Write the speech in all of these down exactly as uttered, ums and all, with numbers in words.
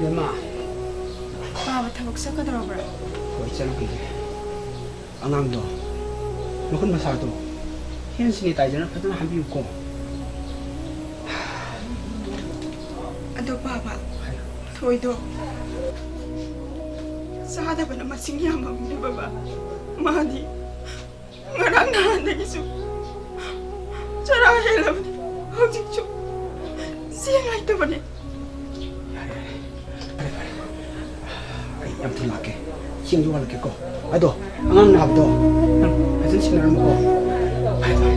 ꯏꯃꯥ꯫ ꯄꯥꯕ ꯊꯕꯛ ꯆꯠꯀꯗꯧꯔꯕ꯭ꯔꯥ? ꯍꯣꯏ, ꯆꯠꯂꯨꯈꯤꯒꯦ꯫ ꯑꯉꯥꯡꯗꯣ, ꯃꯈꯨꯠ ꯃꯁꯥꯗꯣ ꯍꯦꯟ ꯁꯦꯅꯤꯇꯥꯏꯖꯔꯅ ꯐꯖꯅ ꯍꯥꯝꯕꯤꯌꯨꯀꯣ꯫ ꯑꯗꯣ ꯄꯥꯕ, ꯍꯥꯏꯌꯨ꯫ ꯊꯣꯏꯗꯣ ꯆꯥꯗꯕꯅ ꯃꯁꯤꯡ ꯌꯥꯝꯃꯝꯅꯦ ꯕꯕꯥ꯫ ꯃꯥꯗꯤ ꯉꯔꯥꯡ ꯅꯍꯥꯟꯗꯒꯤꯁꯨ ꯆꯔꯥ ꯍꯦꯜꯂꯕꯅꯤ꯫ ꯍꯧꯖꯤꯛꯁꯨ ꯆꯦꯡ ꯂꯩꯇꯕꯅꯤ꯫ ꯌꯥꯔꯦ, ꯌꯥꯔꯦ꯫ ꯐꯔꯦ, ꯐꯔꯦ꯫ ꯑꯩ ꯌꯥꯝ ꯊꯨꯅ ꯂꯥꯛꯀꯦ꯫ ꯆꯦꯡꯁꯨ ꯋꯥꯠꯂꯛꯀꯦꯀꯣ꯫ ꯑꯗꯣ ꯑꯉꯥꯡ ꯅꯥꯕꯗꯣ ꯅꯪ ꯐꯖꯅ ꯁꯦꯟꯅꯔꯝꯃꯨꯀꯣ꯫ ꯐꯔꯦ, ꯐꯔꯦ꯫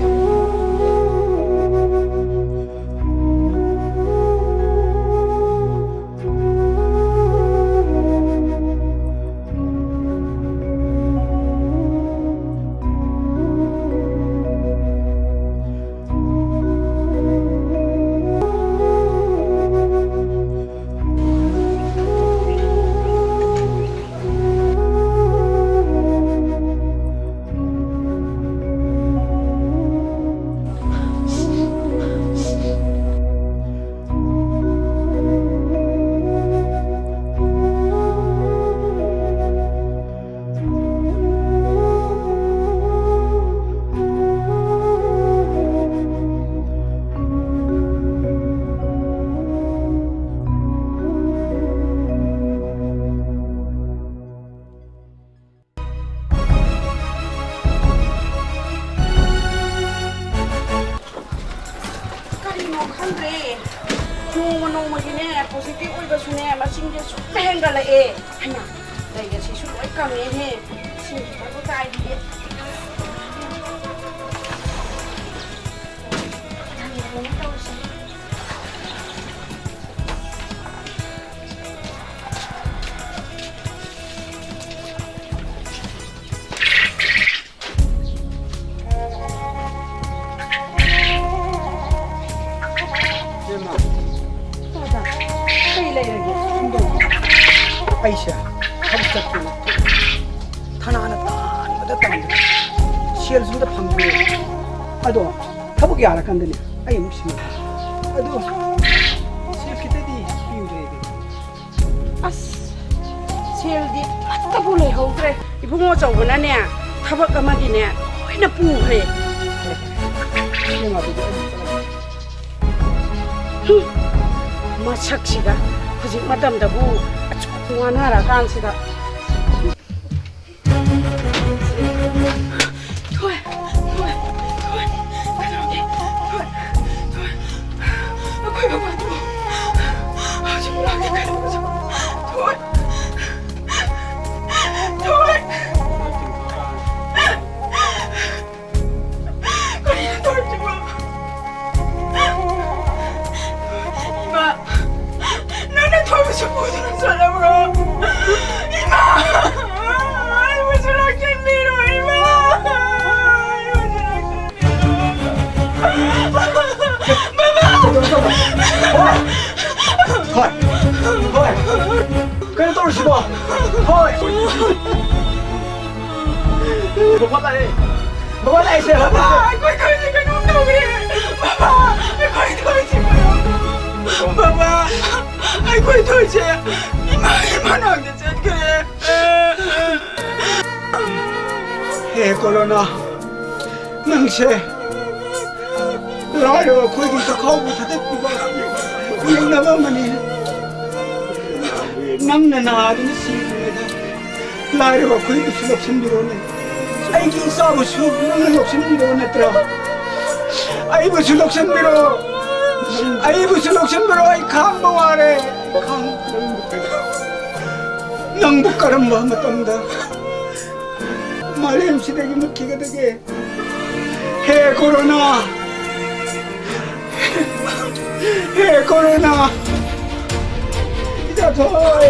ꯀꯔꯤꯅꯣ ꯈꯪꯗ꯭ꯔꯦ꯫ ꯅꯣꯡꯃ ꯅꯣꯡꯃꯒꯤꯅꯦ, ꯄꯣꯖꯤꯇꯤꯚ ꯑꯣꯏꯕꯁꯨꯅꯦ, ꯃꯁꯤꯡꯁꯦ ꯁꯨꯝ ꯍꯦꯟꯒꯠꯂꯛꯑꯦ꯫ ꯍꯩꯃꯥ, ꯂꯩꯒꯁꯤꯁꯨ ꯂꯣꯏ ꯀꯪꯉꯦꯅꯦ꯫ ꯏꯁꯤꯡ ꯈꯤꯇꯕꯨ ꯆꯥꯏꯕꯤꯒꯦ꯫ ꯀꯔꯤꯅꯣ ꯇꯧꯔꯤꯁꯦ? ꯏꯕꯦꯝꯃ, ꯀꯩ ꯂꯩꯔꯒꯦ? ꯑꯩꯁꯦ ꯊꯕꯛ ꯆꯠꯄ ꯊꯅꯥꯅ ꯇꯥꯟꯕꯗ ꯇꯥꯟꯕꯗ ꯁꯦꯜꯁꯨ ꯑꯝꯇ ꯐꯪꯗ꯭ꯔꯦ꯫ ꯑꯗꯣ ꯊꯕꯛ ꯌꯥꯔꯀꯥꯟꯗꯅꯦ ꯑꯩ ꯑꯃꯨꯛ ꯁꯤꯟꯅꯔꯛꯀꯦ꯫ ꯑꯗꯣ ꯁꯦꯜ ꯈꯤꯇꯗꯤ ꯄꯤꯌꯨꯗ ꯏꯕꯦꯝꯃ꯫ ꯁꯦꯜꯗꯤ ꯑꯃꯠꯇꯕꯨ ꯂꯩꯍꯧꯗ꯭ꯔꯦ꯫ ꯏꯕꯨꯡꯉꯣ ꯑꯆꯧꯕꯅꯅꯦ, ꯊꯕꯛ ꯑꯃꯗꯤꯅꯦ, ꯂꯣꯏꯅ ꯄꯨꯈ꯭ꯔꯦ꯫ ꯍꯨꯝ, ꯃꯁꯛꯁꯤꯒ ꯍꯧꯖꯤꯛ ꯃꯇꯝꯗꯕꯨ ꯑꯆꯨꯝ ꯋꯥꯅꯔꯀꯥꯟꯁꯤꯗ꯫ ꯊꯣꯏ, ꯊꯣꯏ, ꯊꯣꯏ, ꯀꯩꯗꯧꯔꯒꯦ? ꯊꯣꯏ, ꯊꯣꯏ, ꯑꯩꯈꯣꯏ ꯃꯃꯥꯗꯣ ꯍꯧꯖꯤꯛ ꯂꯥꯛꯀꯦ ꯈꯜꯂꯕꯁꯨ꯫ ꯊꯣꯏ, ꯊꯣꯏ꯫ ꯀꯔꯤꯅꯣ ꯇꯧꯔꯤꯁꯤꯕꯣ? ꯏꯃꯥ, ꯅꯪꯅ ꯊꯣꯏꯕꯁꯨ ꯄꯨꯗꯨꯅ ꯆꯠꯂꯕ꯭ꯔꯣ? ꯏꯃꯥ! ꯑꯩꯕꯨꯁꯨ ꯂꯥꯛꯁꯤꯟꯕꯤꯔꯣ, ꯏꯃꯥ! ꯑꯩꯕꯨꯁꯨ ꯂꯥꯛꯁꯤꯟꯕꯤꯔꯣ! ꯕꯕꯥ! ꯍꯣꯏ! ꯍꯣꯏ! ꯀꯩꯅꯣ ꯇꯧꯔꯤꯁꯤꯕꯣ? ꯍꯣꯏ! ꯕꯕꯥ ꯂꯥꯛꯑꯦ! ꯕꯕꯥ ꯂꯥꯛꯑꯦꯁꯦ! ꯕꯕꯥ! ꯑꯩꯈꯣꯏ ꯊꯣꯏꯁꯦ ꯀꯩꯅꯣꯝ ꯇꯧꯔꯦ! ꯕꯕꯥ! ꯑꯩꯈꯣꯏ ꯊꯣꯏꯁꯦ ꯀꯩꯅꯣꯝ ꯇꯧꯔꯦ! ꯕꯕꯥ! ꯑꯩꯈꯣꯏ ꯊꯣꯏꯁꯦ ꯏꯃꯥꯒꯤ ꯃꯅꯥꯛꯇ ꯆꯠꯈ꯭ꯔꯦ! ꯍꯦ ꯀꯣꯔꯣꯅꯥ, ꯅꯪꯁꯦ ꯂꯥꯏꯔꯕ ꯑꯩꯈꯣꯏꯒꯤ ꯆꯈꯥꯎꯕꯨ ꯊꯥꯗꯠꯄꯤꯕ ꯌꯦꯡꯅꯕ ꯑꯃꯅꯤ꯫ ꯅꯪꯅ ꯅꯥꯗꯨꯅ ꯁꯤꯗ꯭ꯔꯤꯉꯩꯗ ꯂꯥꯏꯔꯕ ꯑꯩꯈꯣꯏꯕꯨꯁꯨ ꯂꯧꯁꯤꯟꯕꯤꯔꯣꯅꯦ꯫ ꯑꯩꯒꯤ ꯏꯆꯥꯕꯨꯁꯨ ꯅꯪꯅ ꯂꯧꯁꯤꯟꯕꯤꯔꯣ ꯅꯠꯇ꯭ꯔꯥ? ꯑꯩꯕꯨꯁꯨ ꯂꯧꯁꯤꯟꯕꯤꯔꯣ꯫ ꯑꯩꯕꯨꯁꯨ ꯂꯧꯁꯤꯟꯕꯤꯔꯣ꯫ ꯑꯩ ꯈꯥꯡꯕ ꯋꯥꯔꯦ꯫ ꯈꯥꯡ-, ꯅꯪꯕꯨ ꯀꯔꯝꯕ ꯃꯇꯝꯗ ꯃꯥꯂꯦꯝꯁꯤꯗꯒꯤ ꯃꯨꯠꯈꯤꯒꯗꯒꯦ? ꯍꯦ ꯀꯣꯔꯣꯅꯥ! ꯍꯦ ꯀꯣꯔꯣꯅꯥ! ꯏꯆꯥꯊꯣꯏ!